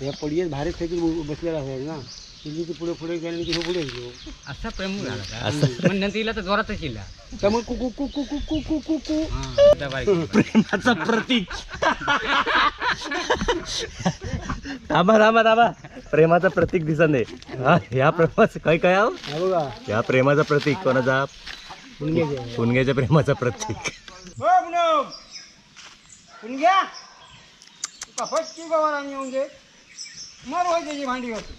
या पडियेत भारीच काहीतरी बसलेला असेल ना, तिची ती पुढे पुढे गेली की पुढे गेलो. असा प्रेम झाला का? मग नंतर हिला तर जोरातच इला. त्यामुळे कुकू कुकू कुकू कुकू कुकू प्रेमाचा प्रतीक. थांबा थांबा थांबा, प्रेमाचा प्रतीक दिसत नाही. ह्या प्रेमाचं काय काय बघा, ह्या प्रेमाचा प्रतीक कोणाचा? पुणग्याच्या प्रेमाचा प्रतीक. पुणग्या फटकी बाबा येऊन दे मर होय त्याची भांडी होती.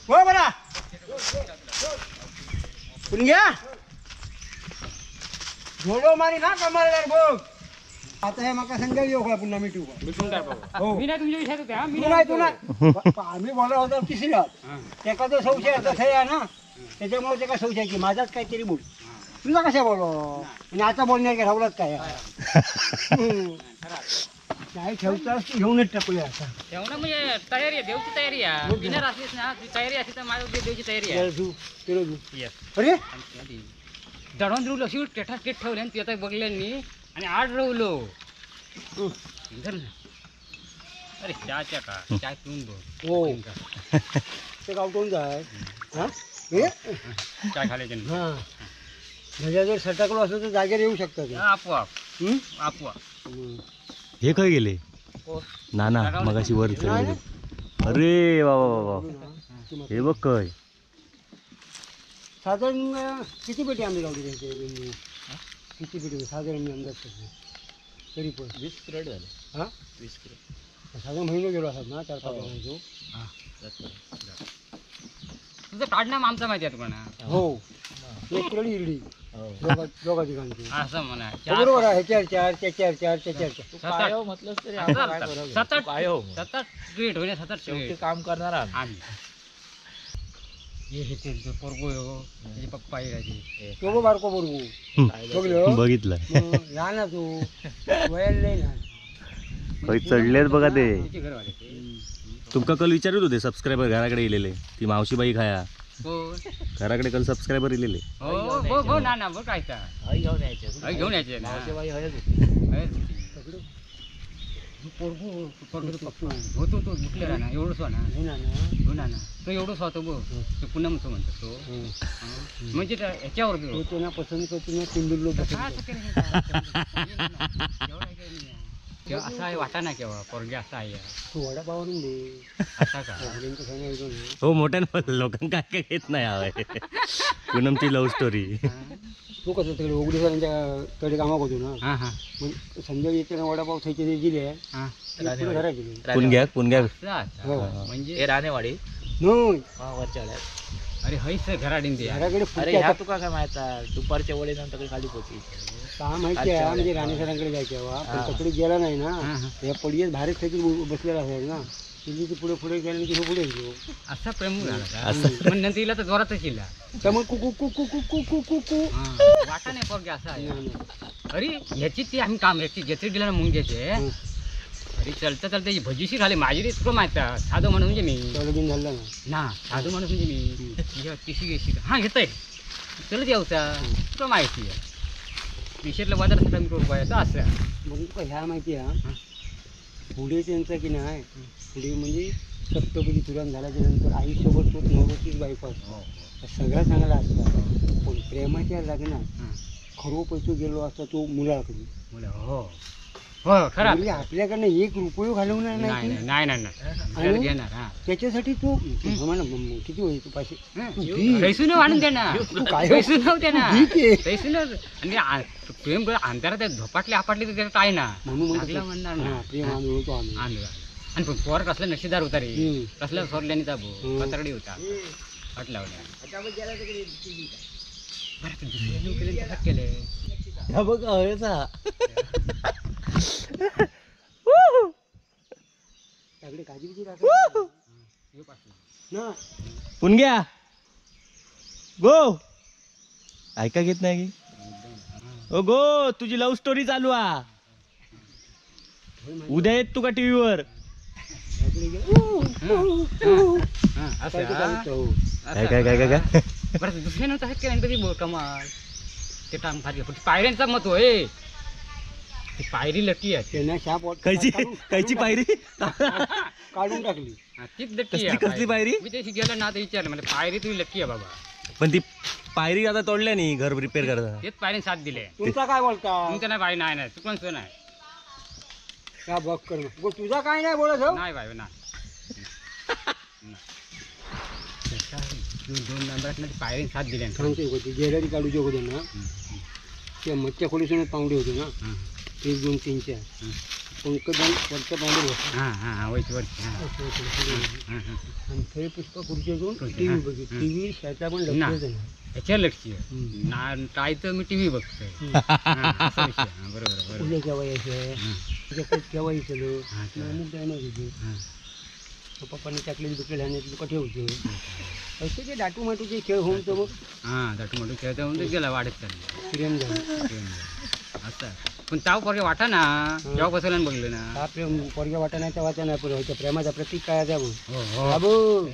हो बरा पुणग्या झोडो मारी ना कमाल बघ. आता हे माका संजय येऊ का पुन्हा मिटू मिटून काय बाबा? हो मी नाही तुमच्या विषयात होते. मी नाही तू नाही आम्ही बोलला होता तिसरीला त्याचा जो संशय होता थंय आहे ना, त्याच्यामुळे त्याका संशय की माझाच काहीतरी बोल, तुझा कशा बोलो आणि आता बोलण्यात काय राहुलाच काय काय ठेवतास तू घेऊनच टाकूया आता. ठेवणं म्हणजे तयारी आहे, देवची तयारी आहे. बिनर असलीच ना तयारी असली तर माझ्या देवची तयारी आहे. अरे दडवून रवलो अशी टेठा टेठ ठेवले आणि ते बघले मी आणि आड रवलो. अरे चहाच्या का चाय पिऊन बघ. हो ते गावठून जाय. हां चाय खाल्याच्या हां म्हणजे जर सटकलो असलं तर जागेवर येऊ शकतात आपोआप. आपोआप हे काय गेले ना ना मगाशी वर चढले. अरे बाबा बाबा हे बघ काय साधारण किती पेटी आंबे लावली त्यांचे? किती पेटी साधारण मी अंदाज करतो तरी पण 20 क्रेट झाले. हां 20 क्रेट साधारण महिनो गेलो असत ना 4-5 महिन्यांचो. तुझं काढणं आमचं माहिती आहे तुम्हाला. हो 1 क्रेट इरडी दोघा ठिकाणची असं म्हणा बरोबर आहे. 4 4 4 4 4 4 म्हटलं तरी 7-8 क्रेट होईल. 7-8 शेवटी काम करणार आम्ही. हे त्यांचं पोरगो त्याचे पप्पा आहे तो बारको पोरगो बघितलं लहान आहे तो वयाला लय लहान. काही चढलेत बघा ते. तुमका कल विचारत होते सबस्क्रायबर घराकडे येलेले, ती मावशीबाई खाया घराकडे काल सबस्क्रायबर येलेले. हो हो हो ना ना बघ काय घेऊन यायचे, घेऊन यायचे मावशीबाई. पोरगो पोरगो होतो तो दुखलेला ना एवढंच ना हो ना ना तो एवढंच होतो बघ तो पुन्हा म्हणतो म्हणतो तो म्हणजे ह्याच्यावर तो ना पसंत करतो ना पिंडुलो. असा आहे वाटा ना केव्हा पोरगे असा आहे तू वडापावरून दे असा का हो मोठ्यानं लोकांना काय काय घेत नाही हवं. पूनमची लव्ह स्टोरी. तू कसं तिकडे उघडी सरांच्या कडे कामाक होतो ना, हां हां मग संजय येते ना वडापाव थंयचे ते दिले घरा गेले. पुणग्या पुणग्या हो म्हणजे राणेवाडी न्हय वरच्या वाड्यात. अरे हय सर घराडीन ते घराकडे अरे ह्या तुका काय माहित दुपारच्या वडे नंतर खाली पोहोचली का माहिती आहे म्हणजे राणे सरांकडे जायचे हवा पण तिकडे गेला नाही ना, या पडियेत भारीच काहीतरी बसलेला असेल ना, तिची ती पुढे पुढे गेली की पुढे गेलो. असा प्रेम झाला का? मग नंतर हिला तर जोरातच इला त्यामुळे कुकू कुकू कुकू कुकू कुकू वाटा नाही पोरगे असा आहे. अरे ह्याची ती आम्ही काम ह्याची जत्रेत गेला ना मुंग्याचे. अरे चलता चलता ही भजीशी खाली माझी रे तुला माहिती आहे साधं माणूस म्हणजे मी लगीन झालं ना ना साधू माणूस म्हणजे मी तिशी गेशी हां घेतोय चलत यावचा तुला माहिती आहे विशेषला बाजार कमी करू पाहिजे असं म्हणून तुका ह्या माहिती आहे पुढे त्यांचं की नाही पुढे म्हणजे सप्तपदी तुरण झाल्याच्या नंतर आयुष्यभर तो नवरतीच बायको असतो सगळं चांगला असतं पण प्रेमाच्या लग्नात खरो पैसे गेलो असता तो मुलाकडे. मुलं हो हो खरा म्हणजे आपल्याकडनं 1 रुपये घालवणार नाही नाही नाही नाही घेणार. हां त्याच्यासाठी तू म्हणा किती होईल तू पैसे पैसे आणून देणार पैसे नव्हते ना पैसे आणि प्रेम अंधारात झोपाटले आपटले तर त्याचं काय ना म्हणून म्हणणार ना प्रेम आंधळ होतो आम्ही आंधळ. आणि पण पोर कसला नशीदार होता रे कसला सोडल्याने ताबो पत्राडी होता अट लावल्या बरं दुसऱ्या केले तसंच केले बघ पुणग्या गो ऐका घेत नाही की ओ गो तुझी लव्ह स्टोरी चालू आ उद्या येत तुका टीव्हीवर. काय काय काय काय बरं दुसऱ्या नव्हतं कमाल ते टांग फार पायऱ्यांचा मत होय. ती पायरी लकी आहे त्यांना शाप कैची कैची पायरी काढून टाकली. तीच लकी आहे. कसली पायरी? मी त्याशी गेलो ना तर विचारलं म्हणजे पायरी तुम्ही लकी आहे बाबा. पण ती पायरी आता तोडल्या नाही घर रिपेअर करताना. तेच पायरी साथ दिले. तुमचा काय बोलता? तुमचं नाही बाई, नाही नाही चुकून सुद्धा नाही. का बघ कर तुझा काय नाही बोलत हो? नाही बाई नाही. दोन नंबरात ना पायरी साथ दिले. सांगते होती गेलरी काढूची होते ना त्या मच्छ्या खोलीसून पावडे होते ना 1 2 3 4 पंकज वरच्या पावडे बसले. हां हां हां वरची वरची. आणि थंय पुष्पा खुर्ची घेऊन टी व्ही बघितली. टी व्ही शाचा पण लक्ष नाही ह्याच्यावर लक्ष ना काय तर मी टी व्ही बघतोय. बरोबर बरोबर. उद्या केव्हा यायचं केव्हा यायचं अमुक जाणार होते पप्पांनी टाकलेली बिकले आणि तुका ठेवचे असे ते दाटू माटूचे खेळ होऊन तर मग हां दाटू माटू खेळ होऊन तर गेला वाढत चालले प्रेम झालं असं. पण ताव पोरगे वाटा ना जेव्हा बसवलं आणि बघलं ना हा प्रेम पोरगे वाटा नाही तेव्हा नाही पुरे होतं. प्रेमाचा प्रतीक काय आहे बाबू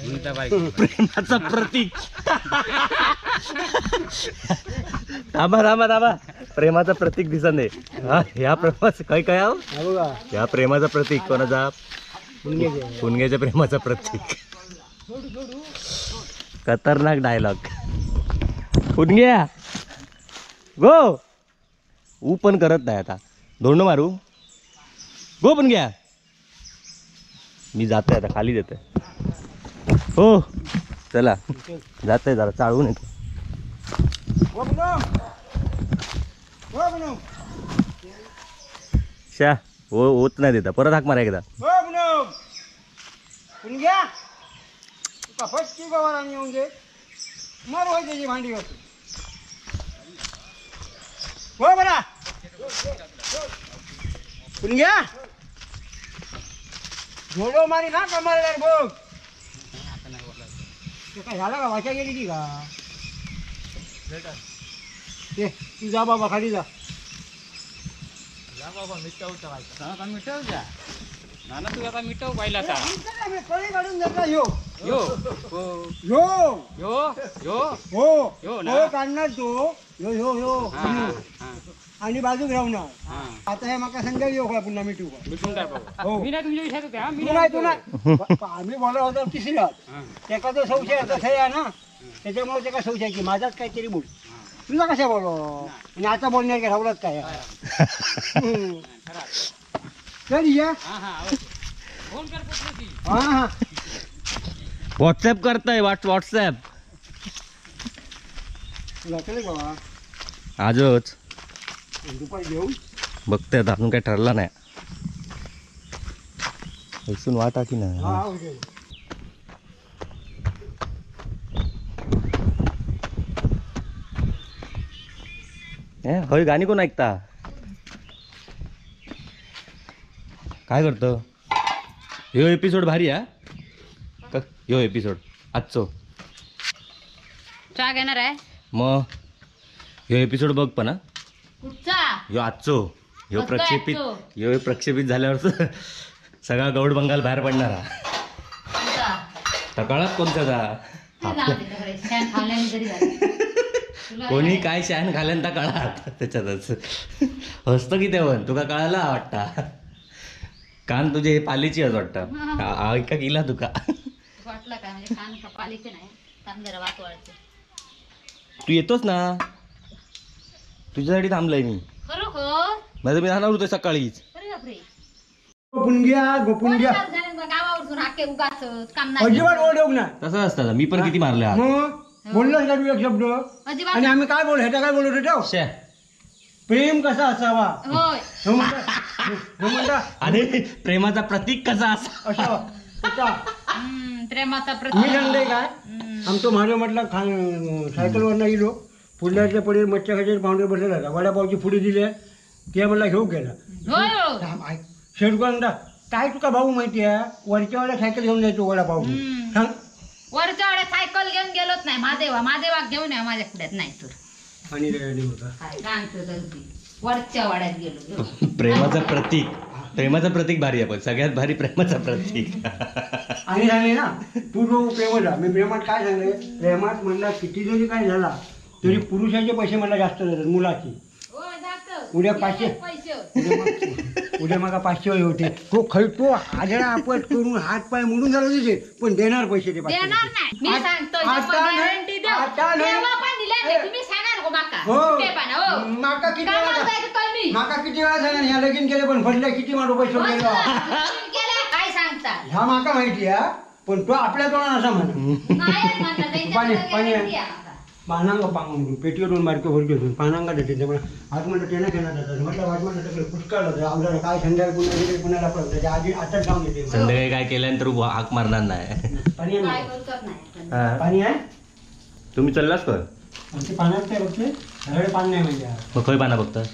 प्रेमाचा प्रतीक. थांबा थांबा थांबा प्रेमाचा प्रतीक दिसत नाही. ह्या प्रेमाचं काय काय ह्या प्रेमाचा प्रतीक कोणाचा? पुणग्याच्या प्रेमाचा प्रतीक. खतरनाक डायलॉग. पुणग्या गो ऊ पण करत नाही आता. धोंड मारू गो पुणग्या. मी जातोय आता खाली देतोय. हो चला जातोय जरा चाळून येतो. शा हो होत नाही देता परत हाक मारा एकदा. भांडी हो बरा पुणग्या घोडो मारी ना कमाल बघ काय झाला का वाचा गेली की का ते तू जा बाबा खाली जा. जा बाबा मिटव मिटव जा ना ना तू आता मिटव पाहिला आता कळी काढून घेतला ह्यो यो ह्यो यो यो हो यो ना हो काढणार तो ह्यो ह्यो ह्यो आणि बाजूक राहणार. आता हे माका संध्याकाळी येऊ का पुन्हा मिटू का मिटून काय बाबा मी नाही तुमच्या विषयात होते. मी नाही तू नाही आम्ही बोलत होतो तिसऱ्या त्याचा जो संशय आता थंय आहे ना त्याच्यामुळे त्याका संशय की माझाच काहीतरी बोल तुझा कशा बोलो आणि आता बोलण्यात काय राहुलाच काय चल या. हां हां व्हॉट्सअप करताय व्हॉट्सअप बाबा आजच दुपारी घेऊन बघतोय आता अजून काय ठरला नाही. हसून वाटा की नाही. हय गाणी कोण ऐकता? काय करतो ह्यो एपिसोड भारी हा. ह्यो एपिसोड आजचो चहा घेणार आहे मग ह्यो एपिसोड बघ पण हा. ह्यो आजचो ह्यो प्रक्षेपित ह्यो प्रक्षेपित झाल्यावर सगळा गौड बंगाल बाहेर पडणार हा. सकाळात कोणता कोणी काय शान खाल्यान तर कळात त्याच्यातच हसतं की तेव्हा तुका कळायला वाटता कान तुझे हे पालीची आज वाटतं ऐका गेला तुका वाटला काय म्हणजे कान पालीचे नाही कान जरा वाटवायचे. तू येतोस ना तुझ्यासाठी थांबलोय मी. खरोखर माझं मी राहणार होतो सकाळीच. अरे बापरे पुणग्या गोपुणग्या गावावरून हाके उगाच काम नाही अजिबात ओढ नाही. तसं असतं मी पण किती मारले मग बोललोस का तू एक शब्द? आणि आम्ही काय बोल ह्याचा काय बोलत होतो? प्रेम कसा असावा आणि प्रेमाचा प्रतीक कसा असावा. प्रेमाचा प्रतीक मी सांगते काय आमचं महादेव म्हटलं सायकलवर नाही गेलो पुढल्या पडील मच्छ्या खायच्या पाहुणे बसलेला होता वडापावची पुडी दिली ते म्हणला घेऊ गेला शेडकोंडा काय तुका भाऊ माहिती आहे वरच्या वेळा सायकल घेऊन जायचो वडापाव सांग. वरच्या वेळा सायकल घेऊन गेलोच नाही महादेवा महादेवा घेऊन या माझ्या पुढ्यात नाही तर आणि वरच्या वाड्यात गेलो. प्रेमाचा प्रतीक प्रेमाचं प्रतीक भारी आहे, पण सगळ्यात भारी प्रेमाचं प्रतीक. आणि झाले ना तू जो प्रेम मी प्रेमात काय सांगले, प्रेमात म्हणला किती जरी काय झाला तरी पुरुषाचे पैसे मला जास्त जातात मुलाचे. उद्या 500 उद्या माका 500 होते. तो खै तो आजरा आपट करून हात पाय मोडून झाला तुझे, पण देणार पैसे ते 500. देणार नाही मी सांगतो, गॅरंटी देऊ. तुम्ही सांगा नको माका. हो माका किती वेळा, माका किती वेळा सांगा ह्या लगीन केले पण भरले किती मारू पैसे गेलो काय सांगता ह्या माका माहिती आहे, पण तो आपल्या तोंडात असा म्हणा. पाणी पाणी पानांगा पांगून पेटीवर दोन बारके भरके घेऊन पानांगा देते त्यामुळे आज म्हणलं त्यानं घेणार जातात म्हटलं आज म्हणलं सगळं पुष्कळ होतं आपल्याला काय संध्याकाळी पुन्हा पुण्याला पडतं त्याच्या आधी आताच जाऊन येते. संध्याकाळी काय केल्यानंतर हाक मारणार नाही. पाणी आहे, पाणी आहे. तुम्ही चाललास तर आमचे पाण्यात काय बघते, सगळे पान नाही म्हणजे मग खय पाना बघतात.